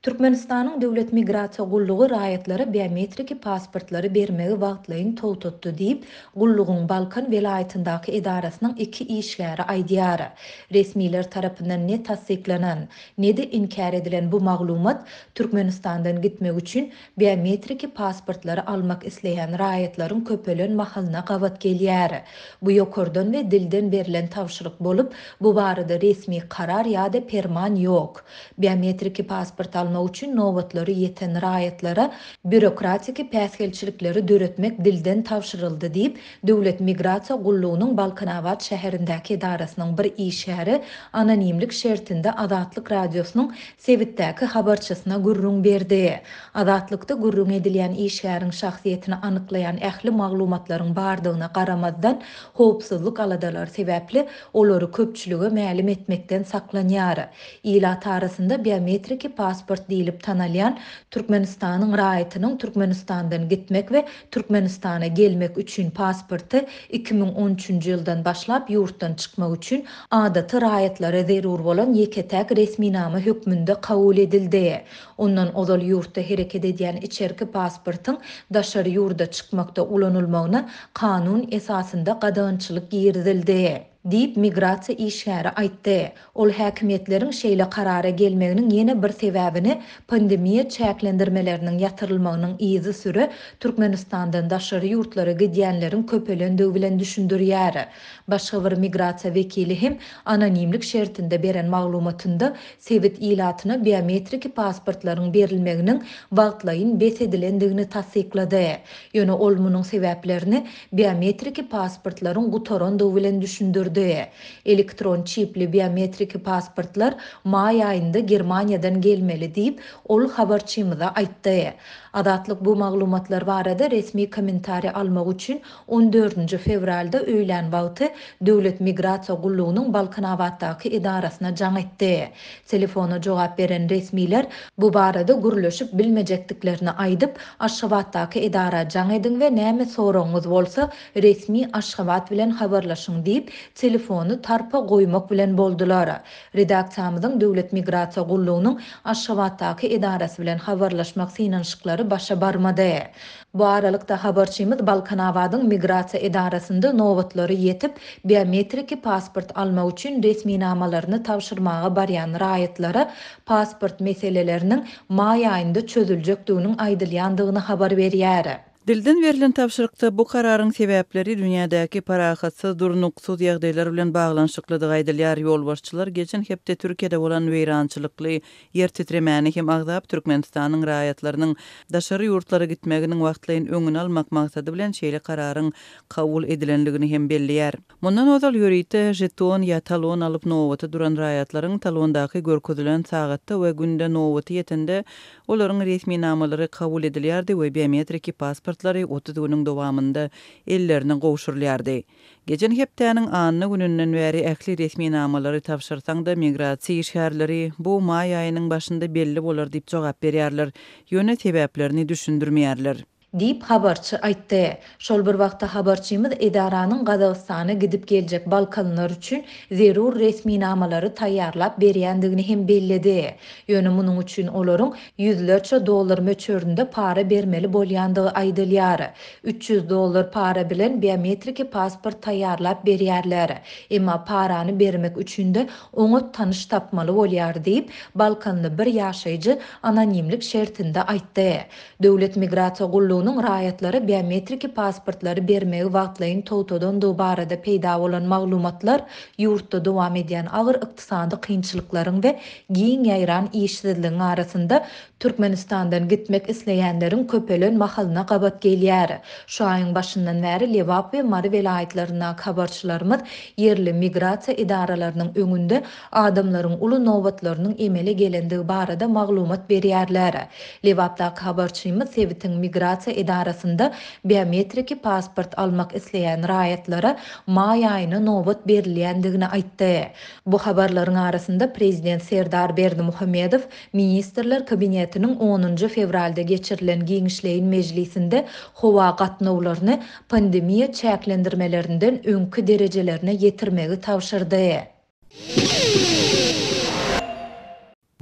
Türkmenistanyň Döwlet migrasiýa gullugy raýatlara biometriki pasportlary bermegi wagtlaýyn togtatdy diýip, gullugyň Balkan welaýatyndaky edarasynyň iki işgäri aýdýar. Resmiler tarapyndan ne tassyklanan, ne-de inkär edilen bu maglumat Türkmenistandan gitmek üçin biometriki pasportlary almak isleýän raýatlaryň köpelen mahalyna gabat gelýär. Bu ýokardan we dilden berlen tabşyryk bolup, bu barada resmi karar ýa-da perman ýok. Biometriki pasport almak üçin nobatlary ýeten raýatlara býurokratiki päsgelçilikleri döretmek dilden tabşyryldy diýip, Döwlet migrasiýa gullugynyň Balkanabat şäherindäki edarasynyň bir işgäri anonimlik şertinde Azatlyk Radiosynyň sebitdäki habarçysyna gürrüň berdi. Azatlykda gürrüň edilýän işgäriň şahsyýetini anyklaýan ähli maglumatlaryň bardygyna garamazdan, howpsuzlyk aladalary sebäpli olary köpçülige mälim etmekden saklanýar. Ilat arasynda biometriki pasport diýlip tanalýan Türkmenistanyň raýatynyň Türkmenistandan gitmek we Türkmenistana gelmek üçin pasporty 2013-nji ýyldan başlap ýurtdan çykmak üçin adaty raýatlara zerur bolan ýeke-täk resminama hökmünde kabul edildi. Ondan ozal ýurtda hereket edýän içerki pasportyň daşary ýurda çykmakda ulanylmagyna kanun esasynda gadagançylyk girizildi. Diýip, migrasiýa işgäri aýtdy. Ol häkimiýetleriň şeýle karara gelmeginiň ýene bir sebäbini pandemiýa çäklendirmeleriniň ýatyrylmagynyň yzysüre Türkmenistandan daşary ýurtlara gidýänleriň köpelendigi bilen düşündirýär. Başga bir migrasiýa wekili hem anonimlik şertinde beren maglumatynda sebit ilatyna biometriki pasportlaryň berilmeginiň wagtlaýyn bes edilendigini tassyklady. Ýöne ol munuň sebäplerini biometriki pasportlaryň gutarandygy bilen düşündirdi. Elektron çipli biometriki pasportlar maý aýynda Germaniýadan gelmeli diýip, ol habarçymyza aýtdy. Azatlyk bu maglumatlar barada resmi kommentariý almak üçin on dördünji fewralda öýlän wagty Döwlet migrasiýa gullugynyň Balkanabatdaky edarasyna jaň etdi. Telefona jogap beren resmiler bu barada gürleşip bilmejekdiklerini aýdyp, Aşgabatdaky edara jaň ediň we näme soragyňyz bolsa, resmi Aşgabat bilen habarlaşyň diýip, telefony tarpa goýmak bilen boldular. Redaksiýamyzyň Döwlet migrasiýa gullugynyň Aşgabatdaky edarasy bilen habarlaşmak synanyşyklary başa barmady. Bu aralykda, habarçymyz Balkanabadyň migrasiýa edarasynda nobatlary ýetip, biometriki pasport almak üçin resminamalaryny tabşyrmaga barýan raýatlara pasport meseleleriniň maý aýynda çözüljekdiginiň aýdylýandygyny habar berýär. Dilden berlen tabşyrykda bu kararyň sebäpleri dünýädäki parahatsyz, durnuksyz ýagdaýlar bilen baglanyşyklydygy aýdylýar. Ýolbaşçylar geçen hepde Türkiýede bolan weýrançylykly ýer titremäni hem agzap, Türkmenistanyň raýatlarynyň daşary ýurtlara gitmeginiň wagtlaýyn öňüni almak maksady bilen şeýle kararyň kabul edilendigini hem belleýär. Mundan ozal ýörite žeton ýa talon alyp nobata duran raýatlaryň talondaky görkezilen sagatda we günde nobaty ýetende olaryň resminamalary kabul edilýärdi we biometriki pasportlary 30 günüň dowamynda ellerine gowşurylýardy. Geçen hepdäniň anna gününden bäri ähli resminamalary tabşyrsaň-da migrasiýa işgärleri bu maý aýynyň başynda belli bolar diýip jogap berýärler, ýöne sebäplerini düşündirmeýärler. Diýip, habarçy aýtdy. Şol bir wagtda habarçymyz edaranyň Gazagystana gidip geljek balkanlylar üçin zerur resminamalary taýýarlap berýändigini hem belledi. Ýöne munuň üçin olaryň ýüzlerçe dollar möçberinde para bermeli bolýandygy aýdylýar. 300 dollar para bilen biometriki pasport taýýarlap berýärler. Emma parany bermek üçin-de oňat tanyş tapmaly bolýar diýip, balkanly bir ýaşaýjy anonimlik şertinde aýtdy. Döwlet migrasiýa gullugynyň raýatlara biometriki pasportlary bermegi wagtlaýyn togtadandygy barada peýda bolan maglumatlar ýurtda dowam edýän agyr ykdysady kynçylyklaryň we giň ýaýran işsizligiň arasynda Türkmenistandan gitmek isleýänleriň köpelen mahalyna gabat gelýär. Şu aýyň başyndan bäri Lebap we Mary welaýatlaryndaky habarçylarymyz ýerli migrasiýa edaralarynyň öňünde adamlaryň uly nobatlarynyň emele gelendigi barada maglumat berýärler. Lebapdaky habarçymyz sebitiň migrasiýa edarasynda biometriki pasport almak isleýän raýatlara maý aýyna nobat berilýändigini aýtdy. Bu habarlaryň arasynda prezident Serdar Berdimuhamedow Ministrler Kabinetiniň onunjy fewralda geçirilen giňişleýin mejlisinde howa gatnawlaryny pandemiýa çäklendirmelerinden öňki derejelerine ýetirmegi tabşyrdy.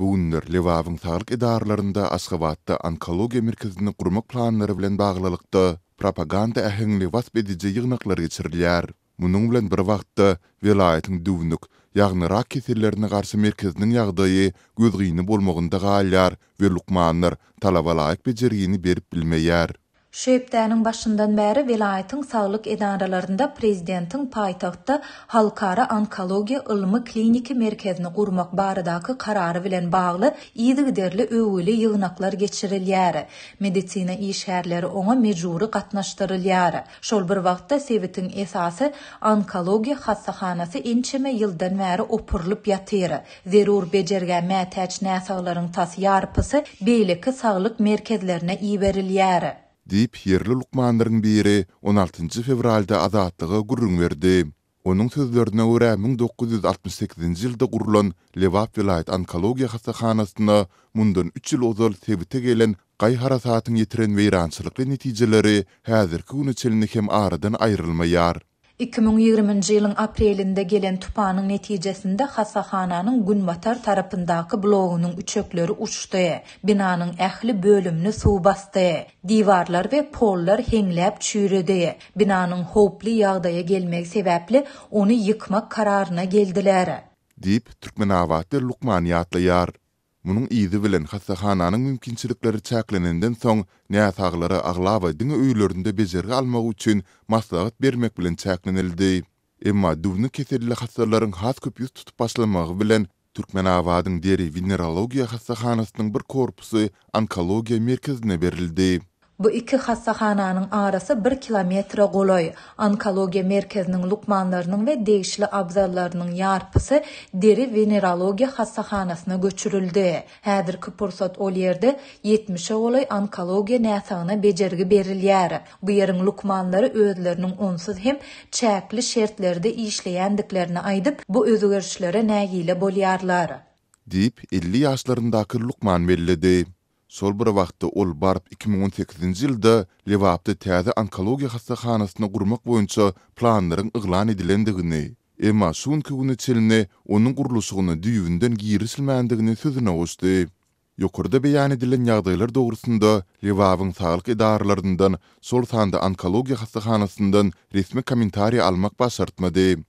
Bu günler Lebabyň saglyk edaralarynda Aşgabatda onkologiýa merkezini gurmak planlary bilen baglylykda, propaganda äheňli wasp ediji ýygnaklar geçirilýär. Munuň bilen bir wagtda, welaýatyň düwnük, ýagny rak kesellerine garşy merkeziniň ýagdaýy gözgyny bolmagynda galýar we lukmanlar talabalaýyk bejergini berip bilmeýär. Şu hepdäniň başyndan bäri welaýatyň saglyk edaralarynda prezidentiň paýtagtda Halkara onkologiýa ylmy-kliniki merkezini gurmak baradaky karary bilen bagly yzygiderli öwgüli ýygnaklar geçirilýär. Medisina işgärleri oňa mejbury gatnaşdyrylýar. Şol bir wagtda, sebitiň esasy onkologiýa hassahanasy ençeme ýyldan bäri opurylyp ýatyr. Zerur bejergä mätäç näsaglaryň tas ýarpysy beýleki saglyk merkezlerine iberilýär. Diýip, ýerli lukmanlaryň biri on altynjy fewralda Azatlyga gürrüň berdi. Onuň sözlerine görä, 1968-nji ýylda gurlan Lebap welaýat onkologiýa hassahanasyna mundan üç ýyl ozal sebite gelen gaý-harasatyň ýetiren weýrançylykly netijeleri häzirki güne çenli hem aradan aýrylmaýar. 2020-nji ýylyň aprelinde gelen tupanyň netijesinde hassahananyň günbatar tarapyndaky blogunyň üçekleri uçdy, binanyň ähli bölümini suw basdy, diwarlar we pollar heňläp çüýredi. Binanyň howply ýagdaýa gelmegi sebäpli ony ýykmak kararyna geldiler. Diýip, türkmenabatly lukman ýatlaýar. Munuň yzy bilen hassahananyň mümkinçilikleri çäklenenden soň, näsaglara aglaba diňe öýlerinde bejergi almagy üçin maslahat bermek bilen çäklenildi. Emma düwnük keselli hassalaryň has köp ýüz tutup başlamagy bilen, Türkmenabadyň deri-wenerologiýa hassahanasynyň bir korpusy onkologiýa merkezine berildi. Bu iki hassahananyň arasy bir kilometre golaý. Onkologiýa merkeziniň lukmanlarynyň we degişli abzallarynyň ýarpysy deri-wenerologiýa hassahanasyna göçürildi. Häzirki pursat ol ýerde ýetmişe golaý onkologiýa näsagyna bejergi berilýär. Bu ýeriň lukmanlary özleriniň onsuz hem çäkli şertlerde işleýändiklerini aýdyp, bu özgerişlere nägile bolýarlar. Diýip, 50 ýaşlaryndaky lukman belledi. Şol bir wagtda, ol baryp 2018-nji ýylda Lebapda täze onkologiýa hassahanasyny gurmak boýunça planlaryň yglan edilendigini, emma şu günki güne çenli onuň gurluşygyna düýbünden girişilmändigini sözüne goşdy. Ýokarda beýan edilen ýagdaýlar dogrusynda Lebabyň saglyk edaralaryndan, şol sanda onkologiýa hassahanasyndan resmi kommentariý almak başartmady.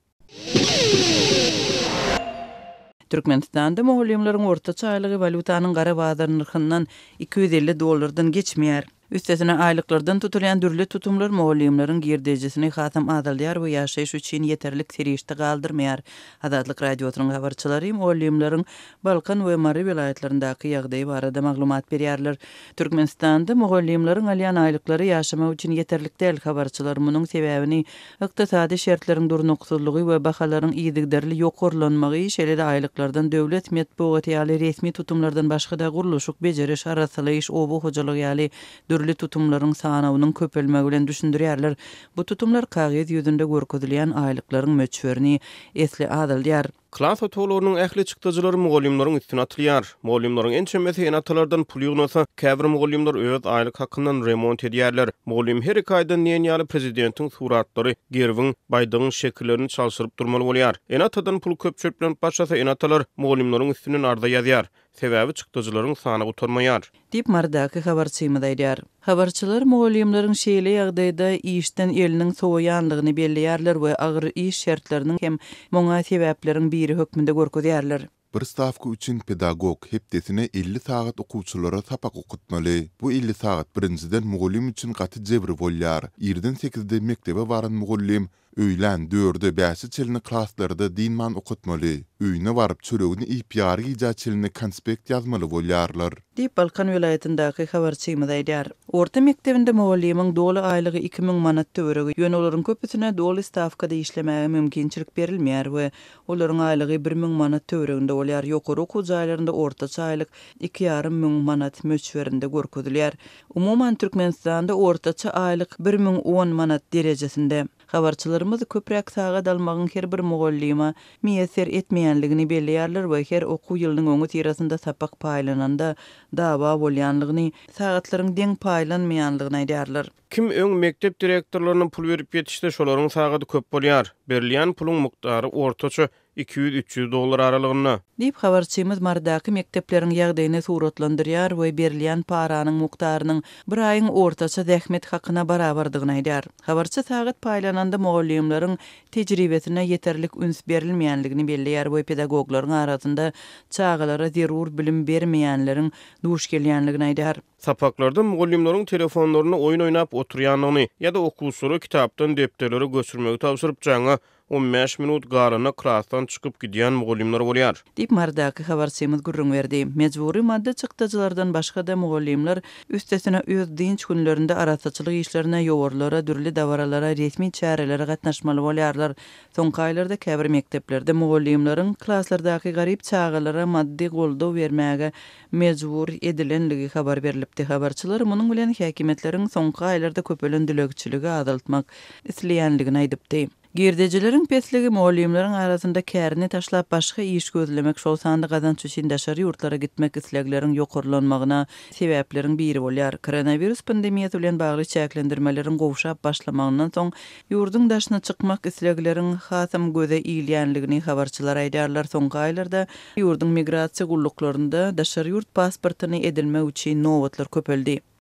Türkmenistanda mugallymlaryň ortaça aýlygy walýutanyň gara bazar nyrhyndan 250 dollardan geçmeýär. Üstesine, aýlyklardan tutulýan dürli tutumlar mugallymlaryň girdejisini hasam azaldýar we ýaşaýyş üçin ýeterlik serişde galdyrmaýar. Azatlyk Radiosynyň habarçylary mugallymlaryň Balkan we Mary welaýatlaryndaky ýagdaýy barada maglumat berýärler. Türkmenistanda mugallymlaryň alýan aýlyklary ýaşamak üçin ýeterlik däl. Habarçylar munuň sebäbini ykdysady şertleriň durnuksyzlygy we bahalaryň yzygiderli ýokarlanmagy, şeýle-de aýlyklardan döwlet metbugaty ýaly resmi tutumlardan başga-da gurluşyk, bejeriş, arassalaýyş, oba hojalygy ýaly dürli tutumlaryň sanawynyň köpelmegi bilen düşündirýärler. Bu tutumlar kagyz ýüzünde görkezilýän aýlyklaryň möçberini esli azaldýar. Klas otaglarynyň ähli çykdajylary mugallymlaryň üstüne atylýar. Mugallymlaryň ençemesi ene-atalardan pul ýygnasa, käbir mugallymlar öz aýlyk hakyndan remont edýärler. Mugallym her iki aýdan diýen ýaly prezidentiň suratlary, gerbiň, baýdagyň şekillerini çalşyryp durmaly bolýar. Ene-atadan pul köp çöplenip başlasa, ene-atalar mugallymlaryň üstünden arza ýazýar. Sebäbi çykdajylaryň sany gutarmaýar. Diýip, Marydaky habarçymyz aýdýar. Habarçylar mugallymlaryň şeýle ýagdaýda işden eliniň sowaýanlygyny belleýärler we agyr iş şertleriniň hem muňa sebäpleriň biri hökmünde görkezýärler. Bir stawka üçin pedagog hepdesine 50 sagat okuwçylara sapak okatmaly. Bu 50 sagat birinjiden mugallym üçin gaty jebir bolýar. Irden sekizde mekdebe baran mugallym Öýlän dörde bäşe çenli klaslarda dynman okatmaly. Öýüne baryp çöregini iýip ýary gijä çenli konspekt ýazmaly bolýarlar. Diýip, Balkan welaýatyndaky habarçymyz aýdýar. Orta mekdebinde mugallymyň doly aýlygy 2000 manat töweregi, ýöne olaryň köpüsine doly stawkada işlemäge mümkinçilik berilmeýär we olaryň aýlygy 1000 manat töwereginde bolýar, ýokary okuw jaýlarynda ortaça aýlyk iki ýarym müň manat möçberinde görkezilýär. Umuman, Türkmenistanda ortaça aýlyk 1010 manat derejesinde. Habarçylarymyz köpräk sagat almagyň her bir mugallyma miýesser etmeýänligini belleýärler we her okuw ýylynyň öňüsyrasynda sapak paýlananda dawa bolýanlygyny, sagatlaryň deň paýlanmaýanlygyny aýdýarlar. Kim öň mekdep direktorlaryna pul berip ýetişse, şolaryň sagady köp bolýar. Berilýän puluň mukdary ortaça. 200-300 dollar aralygynda. Diýip, habarçymyz Marydaky mekdepleriň ýagdaýyny suratlandyrýar we berilýän paranyň mukdarynyň bir aýyň ortaça zähmet hakyna barabardygyny aýdýar. Habarçy sagat paýlananda mugallymlaryň tejribesine ýeterlik üns berilmeýändigini belleýär we pedagoglaryň arasynda çagalara zerur bilim bermeýänleriň duş gelýändigini aýdýar. Sapaklarda mugallymlaryň telefonlarynda oýun oýnap oturýandygyny ýa-da okuwçylara kitapdan depderlere göçürmegi tabşyryp, jaňa 15 minut galanda klasdan çykyp gidýän mugallymlar bolýar. Diýip, Marydaky habarçymyz gürrüň berdi. Mejbury maddy çykdajylardan başga-da, mugallymlar, üstesine, öz dynç günlerinde arassaçylyk işlerine, ýowarlara, dürli dabaralara, resmi çärelere gatnaşmaly bolýarlar. Soňky aýlarda käbir mekdeplerde mugallymlaryň klaslardaky garyp çagalara maddy goldaw bermäge mejbur edilenligi habar berlipdi. Habarçylar munuň bilen häkimiýetleriň soňky aýlarda köpelen dilegçiligi azaltmak isleýänligini aýdypdy. Girdejileriň pesligi mugallymlaryň arasynda kärini taşlap başga iş gözlemek, şol sanda gazanç üçin daşary ýurtlara gitmek islegleriň ýokarlanmagyna sebäpleriň biri bolýar. Koronawirus pandemiýasy bilen bagly çäklendirmeleriň gowşap başlamagyndan soň ýurduň daşyna çykmak islegleriň hasam göze ilýänligini habarçylar aýdýarlar. Soňky aýlarda ýurduň migrasiýa gulluklarynda daşary ýurt pasportyny edinmek üçin nobatlar köpeldi.